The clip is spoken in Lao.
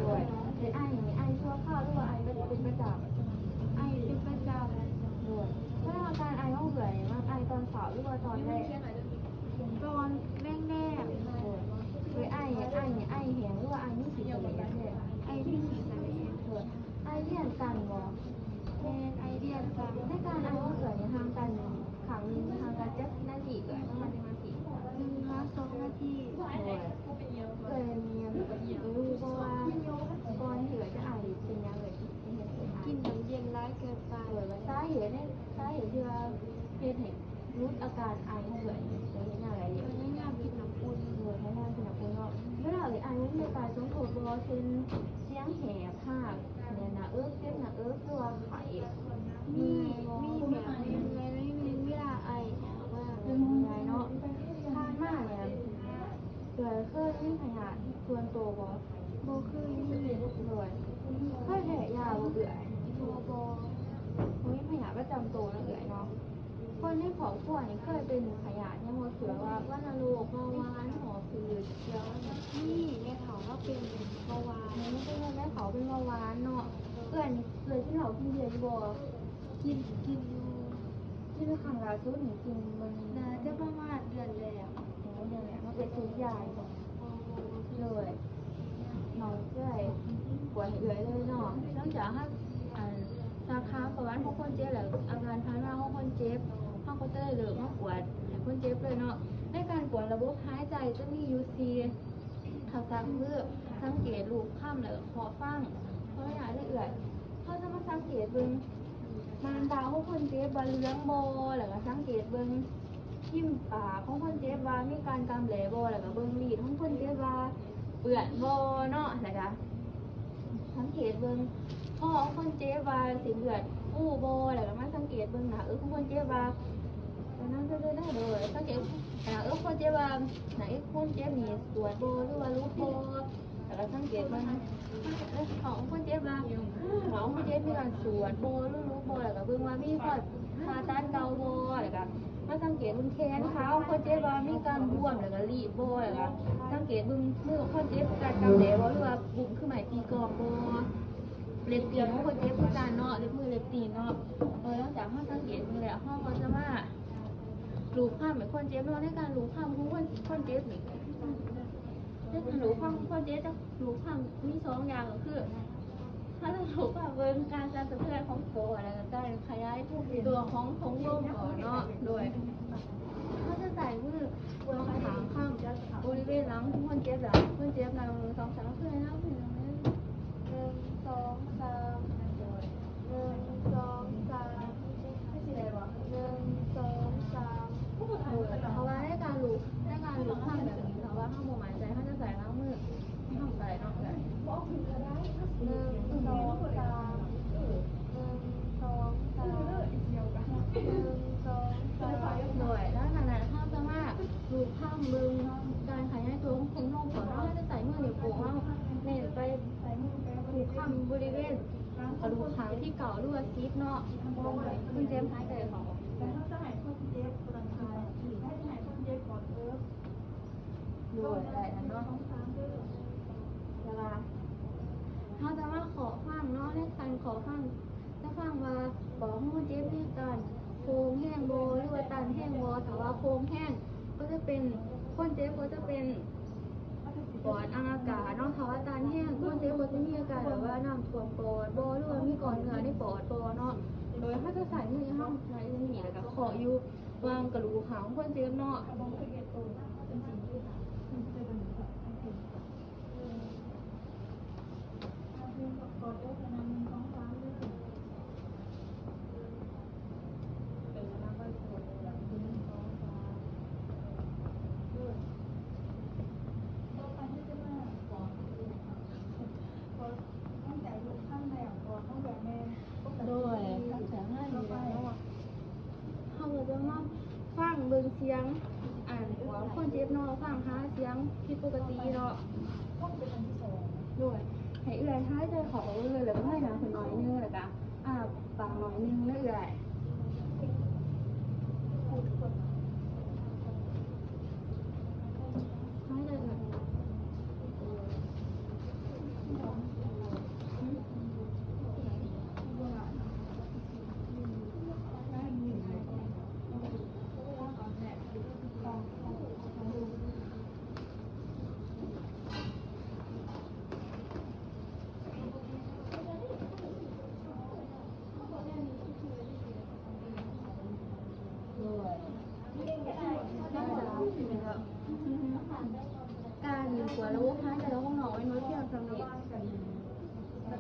ໂດຍ ເປັນໄອນີ້ ໄອຊົ່ວຄາວ ຫຼືວ່າໄອເປັນປະຈຳ? ໄອເປັນປະຈຳ. ໂດຍ ແລ້ວອາການໄອຂອງເອື້ອຍນີ້ ມັກໄອຕອນເຊົ້າ ຫຼືວ່າຕອນແລງ? ຕອນແລງໆ. ໂດຍ ເອື້ອຍໄອ ໄອນີ້ ໄອແຮງ ຫຼືວ່າໄອມີຂີ້ສະເຫຼດແທ້? ໄອມີຂີ້ສະເຫຼດ. ໂດຍ ໄອລຽນກັນບໍ່? ແມ່ນ ໄອລຽນກັນ. ໃນການໄອຂອງເອື້ອຍນີ້ ຫ່າງກັນ ຄັ້ງໜຶ່ງ ຫ່າງກັນຈັກນາທີເອື້ອຍ? ປະມານຈັກນາທີ? ໜຶ່ງຫາສອງນາທີ. ໂດຍ ເອື້ອຍນີ້ຮູ້ບໍ່ວ່າ ກ່ອນທີ່ເອື້ອຍຈະໄອ ເປັນຫຍັງເອື້ອຍ ກິນນ້ຳເຢັນຫຼາຍເກີນໄປ. ໂດຍ ວ່າສາເຫດ ສາເຫດທີ່ວ່າເຮັດໃຫ້ຫຼຸດອາການໄອຂອງເອື້ອຍນີ້ ເປັນຫຍັງເອື້ອຍ? ພະຍາຍາມກິນນ້ຳອຸ່ນ. ໂດຍ ພະຍາຍາມກິນນ້ຳອຸ່ນເນາະ. ເວລາເອື້ອຍໄອ ມັນມີອາການສົມທົບບໍ່? ເຊັ່ນ ສຽງແຫບ ຮາກ ແໜ້ນໜ້າເອິກ ເຈັບໜ້າເອິກ ຫຼືວ່າໄຂ້? ມີ ມີແບບເມື່ອຍໜ້ອຍໜຶ່ງ ເວລາໄອ ແບບວ່າເມື່ອຍເນາະ. ຜ່ານມານີ້ ເອື້ອຍເຄີຍມີພະຍາດສ່ວນໂຕບໍ່? ບໍ່ເຄີຍມີ. ໂດຍ ເຄີຍແພ້ຢາບໍ່ເອື້ອຍ? ບໍ່ ບໍ່ ບໍ່ມີພະຍາດປະຈຳໂຕເນາະເອື້ອຍເນາະ. ຄົນໃນຄອບຄົວນີ້ເຄີຍເປັນພະຍາດຫຍັງບໍ່? ເຊັ່ນວ່າ ວັນນະໂລກ ເບົາຫວານ ຫອບ ຜືດ ກ່ຽວ ມີ ແມ່ເຖົ້າລາວເປັນເບົາຫວານ. ໂອ້ ເປັນ ແມ່ເຖົ້າເປັນເບົາຫວານເນາະ. ເອື້ອຍ ເອື້ອຍກິນເຫຼົ້າກິນເບຍຢູ່ບໍ່? ກິນ ກິນຢູ່. ກິນຄັ້ງລ່າສຸດນີ້ກິນມື້ ໜ້າຈະປະມານເດືອນແລ້ວ. ໂອ້ ເດືອນແລ້ວເນາະ. ໄປສູບຢາຢູ່ບໍ່? ໂດຍ ນ້ອງເອື້ອຍ ກວດໃຫ້ເອື້ອຍເລີຍເນາະ. ຫຼັງຈາກເຮົາ ອັນ ຊັກຖາມປະຫວັດຂອງຄົນເຈັບແລ້ວ ອາການຜ່ານມາຂອງຄົນເຈັບ ເຮົາກໍຈະໄດ້ເລີ່ມມາກວດໃຫ້ຄົນເຈັບເລີຍເນາະ. ໃນການກວດລະບົບຫາຍໃຈຈະມີຢູ່ສີ່ທັກສະ ຄື ສັງເກດ, ລູບຄຳ ແລ້ວກໍເຄາະຟັງ. ຂໍອະນຸຍາດເດີເອື້ອຍ ເຮົາຈະມາສັງເກດເບິ່ງ ມ່ານຕາຂອງຄົນເຈັບວ່າເຫຼືອງບໍ່ ແລ້ວກໍສັງເກດເບິ່ງ ພິມປາກຂອງຄົນເຈັບວ່າມີການກ່ຳແຫຼບໍ່ ແລ້ວກໍເບິ່ງລີດຂອງຄົນເຈັບວ່າເປື້ອນບໍ່ເນາະ ແລ້ວກໍສັງເກດເບິ່ງຄໍຂອງຄົນເຈັບວ່າເສັ້ນເລືອດຟູບໍ່ ແລ້ວກໍມາສັງເກດເບິ່ງໜ້າເອິກຂອງຄົນເຈັບວ່າ ໂດຍ ສັງເກດໜ້າເອິກຄົນເຈັບວ່າ ໜ້າເອິກຄົນເຈັບນີ້ສວດບໍ່ ຫຼືວ່າຫຼຸບບໍ່. ແລ້ວກໍສັງເກດເບິ່ງ ເອີ ຂອງຄົນເຈັບວ່າ ຂອງຄົນເຈັບມີການສວດບໍ່ ຫຼືຫຼຸບບໍ່ ແລ້ວກໍເບິ່ງວ່າມີຄວາມຜ່າຕັດເກົ່າບໍ່ ແລ້ວກໍມາສັງເກດເບິ່ງແຂນຂາຂອງຄົນເຈັບວ່າມີການບວມ ແລ້ວກໍລີບບໍ່ ແລ້ວກໍສັງເກດເບິ່ງມືຂອງຄົນເຈັບມີການກຳແໜ້ບໍ່ ຫຼືວ່າບຸ້ມຄືໄມ້ຕີກອງບໍ່ ເລັບຕີນຂອງຄົນເຈັບຄືກັນເນາະ ເລັບມືເລັບຕີນເນາະ. ເອີ ຫຼັງຈາກເຮົາສັງເກດເບິ່ງແລ້ວ ເຮົາກໍຈະມາລູບຄຳໃຫ້ຄົນເຈັບເນາະ. ໃນການລູບຄຳຂອງຄົນ ຄົນເຈັບນີ້ ໃນການລູບຄຳຂອງຄົນເຈັບຈະ ລູບຄຳມີສອງຢ່າງ ກໍຄື ເຮົາຈະລູບຄຳເບິ່ງການສັ່ນສະເທືອນຂອງປອດ ແລ້ວກໍການຂະຫຍາຍຕົວຂອງຖົງລົມປອດເນາະ. ໂດຍ ເຮົາຈະໃຊ້ມືເພື່ອຫາຄຳບໍລິເວນຫຼັງຄົນເຈັບ ແລ້ວຄົນເຈັບນັບ ໜຶ່ງ ສອງ ສາມ ຄືໃຫ້ນັບ ໜຶ່ງ ໜຶ່ງ ສອງ ສາມ ໂດຍ ໜຶ່ງ ສອງ ສາມ ຄືຊິໄດ້ບໍ່? ໜຶ່ງ ສອງ ສາມ ໂດຍ ເພາະວ່າໃນການລູບ ໃນການລູບຄຳແບບນີ້ ຖ້າວ່າເຮົາບໍ່ໝັ້ນໃຈ ເຮົາຈະໃຊ້ຫຼັງມື ເຮົາກໍໄດ້ເນາະ ໜຶ່ງ ສອງ ສາມ ໜຶ່ງ ສອງ ສາມ ໜຶ່ງ ສອງ ສາມ ໂດຍ ຫຼັງຈາກນັ້ນເຮົາຈະມາລູບຄຳເບິ່ງການຂະຫຍາຍຕົວຂອງຂົນນົມກ່ອນເນາະ. ເຮົາຈະໃຊ້ມືນິ້ວໂປ້ງເຮົາເນັ້ນໄປ ລູບຄຳບໍລິເວນກະດູກຂ້າງທີເກົ້າ ຫຼືວ່າສິບເນາະ ໂດຍ ຄົນເຈັບຫາຍໃຈເຂົ້າອອກ ແລ້ວເຮົາຈະໃຫ້ຄົນເຈັບ ໃຫ້ຄົນເຈັບກອດເອີ ໂດຍ ໄດ້ແລ້ວເນາະ ແຕ່ວ່າເຮົາຈະມາເຄາະຟັງເນາະ ໃນການເຄາະຟັງ ຈະຟັງວ່າປອດຂອງຄົນເຈັບມີການໂປ່ງແຮງບໍ່ ຫຼືວ່າຕັນແຮງບໍ່. ຖ້າວ່າໂປ່ງແຮງກໍຈະເປັນ ຄົນເຈັບກໍຈະເປັນປອດອັງອາກາດເນາະ. ຖ້າວ່າຕັນແຮງ ຄົນເຈັບກໍຈະມີອາການແບບວ່ານ້ຳຖ້ວມປອດບໍ່ ຫຼືວ່າມີກ້ອນເນື້ອໃນປອດບໍ່ເນາະ. ໂດຍເຮົາຈະໃຊ້ມືເຮົາໃນນີ້ ແລ້ວກໍເຄາະຢູ່ຫວ່າງກະດູກຂາຂອງຄົນເຈັບເນາະ. ໂດຍ ຫຼັງຈາກນັ້ນເນາະ ເຮົາກໍຈະມາຟັງເບິ່ງສຽງ ອັນ ຂອງຄົນເຈັບເນາະ ຟັງຫາສຽງຜິດປົກກະຕິເນາະ. ໂດຍ ໃຫ້ເອື້ອຍຫາຍໃຈເຂົ້າອອກເລີຍ ແລ້ວກໍເງີຍໜ້າຂຶ້ນໜ້ອຍໜຶ່ງ ແລ້ວກໍອ້າປາກໜ້ອຍໜຶ່ງເດີເອື້ອຍ ຫາຍໃຈເອື້ອຍ. Voilà, vos prenez alors on a une autre qui est en train de